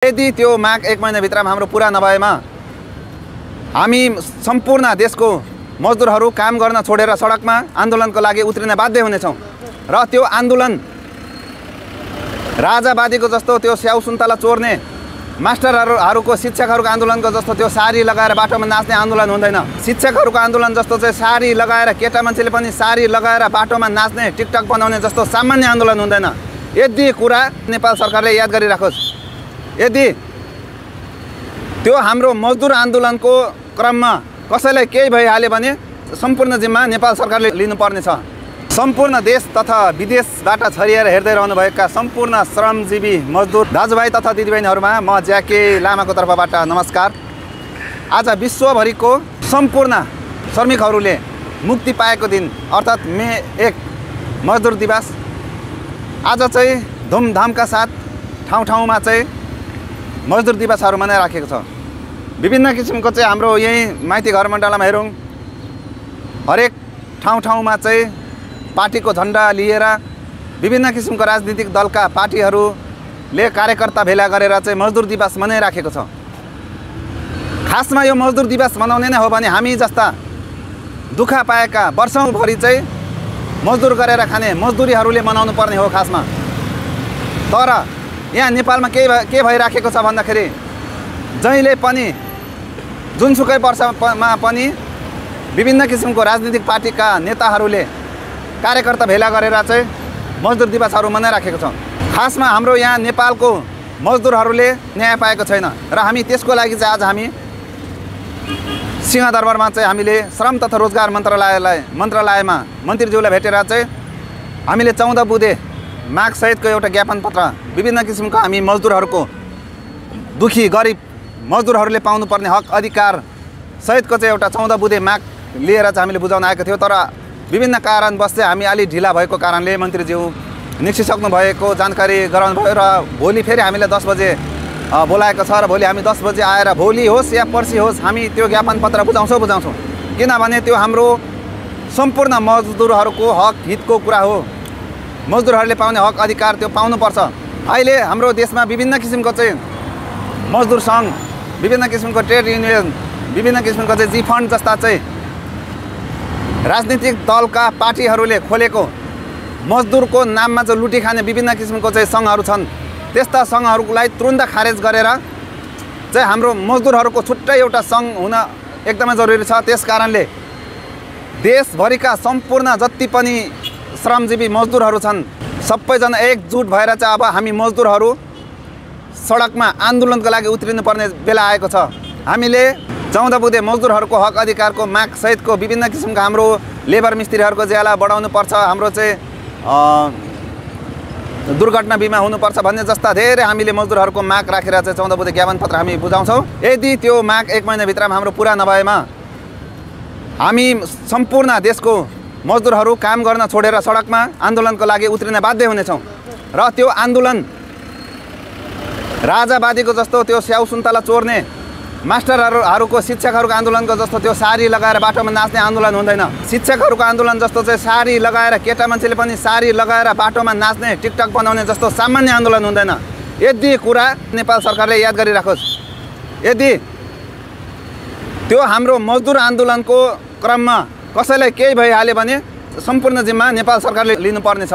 यदि त्यो माग 1 महिनाभित्रमा हाम्रो पूरा नभएमा हामी सम्पूर्ण देशको मजदुरहरू काम गर्न छोडेर सडकमा आन्दोलनको लागि उत्रिन बाध्य हुनेछौँ र त्यो आन्दोलन राजावादीको जस्तो त्यो स्याउ सुन्तला चोर्ने मास्टरहरूको शिक्षकहरूको आन्दोलनको जस्तो त्यो सारी लगाएर बाटोमा नाच्ने आन्दोलन हुँदैन। शिक्षकहरूको आन्दोलन जस्तो चाहिँ सारी लगाएर केटा मान्छेले पनि सारी लगाएर बाटोमा नाच्ने टिकटक बनाउने जस्तो सामान्य आन्दोलन हुँदैन। यदि कुरा नेपाल सरकारले याद गरिराखोस्, यदि त्यो हाम्रो मजदुर आन्दोलनको क्रममा कसैलाई केही भइहाल्यो भने सम्पूर्ण जिम्मा नेपाल सरकारले लिनुपर्नेछ। सम्पूर्ण देश तथा विदेशबाट छरिएर हेर्दै रहनुभएका सम्पूर्ण श्रमजीवी मजदुर दाजुभाइ तथा दिदीबहिनीहरूमा म ज्याके लामाको तर्फबाट नमस्कार। आज विश्वभरिको सम्पूर्ण श्रमिकहरूले मुक्ति पाएको दिन अर्थात् मे 1 मजदुर दिवस आज चाहिँ धुमधामका साथ ठाउँ-ठाउँमा चाहिँ मजदुर दिवसहरू मनाइराखेको छ। विभिन्न किसिमको चाहिँ हाम्रो यही माइती घर मण्डलमा हेरौँ, हरेक ठाउँ-ठाउँमा चाहिँ पार्टीको झन्डा लिएर विभिन्न किसिमको राजनीतिक दलका पार्टीहरूले कार्यकर्ता भेला गरेर चाहिँ मजदुर दिवस मनाइराखेको छ। खासमा यो मजदुर दिवस मनाउने नै हो भने हामी जस्ता दुःख पाएका वर्षौँभरि चाहिँ मजदुर गरेर खाने मजदुरीहरूले मनाउनु पर्ने हो खासमा। तर यहाँ नेपालमा के भइराखेको छ भन्दाखेरि जहिले पनि जुनसुकै वर्षमा पनि विभिन्न किसिमको राजनीतिक पार्टीका नेताहरूले कार्यकर्ता भेला गरेर चाहिँ मजदुर दिवसहरू मनाइराखेको छ। खासमा हाम्रो यहाँ नेपालको मजदुरहरूले न्याय पाएको छैन र हामी त्यसको लागि चाहिँ आज हामी सिंहदरबारमा चाहिँ हामीले श्रम तथा रोजगार मन्त्रालयमा मन्त्रीज्यूलाई भेटेर चाहिँ हामीले 14 बुँदे माग सहितको एउटा ज्ञापन पत्र विभिन्न किसिमको हामी मजदुरहरूको दुखी गरिब मजदुरहरूले पाउनुपर्ने हक अधिकार सहितको चाहिँ एउटा 14 बुँदे माग लिएर चाहिँ हामीले बुझाउन आएको थियो। तर विभिन्न कारणवश चाहिँ हामी अलि ढिला भएको कारणले मन्त्रीज्यू निस्किसक्नु भएको जानकारी गराउनु भयो र भोलि फेरि हामीलाई 10 बजे बोलाएको छ र भोलि हामी 10 बजे आएर भोलि होस् या पर्सि होस् हामी त्यो ज्ञापन पत्र बुझाउँछौँ। किनभने त्यो हाम्रो सम्पूर्ण मजदुरहरूको हक हितको कुरा हो। मजदुरहरूले पाउने हक अधिकार त्यो पाउनुपर्छ। अहिले हाम्रो देशमा विभिन्न किसिमको चाहिँ मजदुर सङ्घ, विभिन्न किसिमको ट्रेड युनियन, विभिन्न किसिमको चाहिँ जी फन्ड जस्ता चाहिँ राजनीतिक दलका पार्टीहरूले खोलेको मजदुरको नाममा चाहिँ लुटी खाने विभिन्न किसिमको चाहिँ सङ्घहरू छन्। त्यस्ता सङ्घहरूलाई तुरुन्त खारेज गरेर चाहिँ हाम्रो मजदुरहरूको छुट्टै एउटा सङ्घ हुन एकदमै जरुरी छ। त्यस कारणले देशभरिका सम्पूर्ण जति पनि श्रमजीवी मजदुरहरू छन् सबैजना एकजुट भएर चाहिँ अब हामी मजदुरहरू सडकमा आन्दोलनको लागि उत्रिनुपर्ने बेला आएको छ। हामीले 14 बुँदे मजदुरहरूको हक अधिकारको माग सहितको विभिन्न किसिमको हाम्रो लेबर मिस्त्रीहरूको ज्याला बढाउनुपर्छ, हाम्रो चाहिँ दुर्घटना बिमा हुनुपर्छ भन्ने जस्ता धेरै हामीले मजदुरहरूको माग राखेर चाहिँ 14 बुँदे ज्ञापन पत्र हामी बुझाउँछौँ। यदि त्यो माग 1 महिनाभित्रमा हाम्रो पूरा नभएमा हामी सम्पूर्ण देशको मजदुरहरू काम गर्न छोडेर सडकमा आन्दोलनको लागि उत्रिन बाध्य हुनेछौँ र त्यो आन्दोलन राजावादीको जस्तो त्यो स्याउ सुन्तला चोर्ने मास्टरहरूको शिक्षकहरूको आन्दोलनको जस्तो त्यो सारी लगाएर बाटोमा नाच्ने आन्दोलन हुँदैन। शिक्षकहरूको आन्दोलन जस्तो चाहिँ सारी लगाएर केटा मान्छेले पनि सारी लगाएर बाटोमा नाच्ने टिकटक बनाउने जस्तो सामान्य आन्दोलन हुँदैन। यदि कुरा नेपाल सरकारले याद गरिराखोस्, यदि त्यो हाम्रो मजदुर आन्दोलनको क्रममा कसैलाई केही भइहाल्यो भने सम्पूर्ण जिम्मा नेपाल सरकारले लिनुपर्नेछ।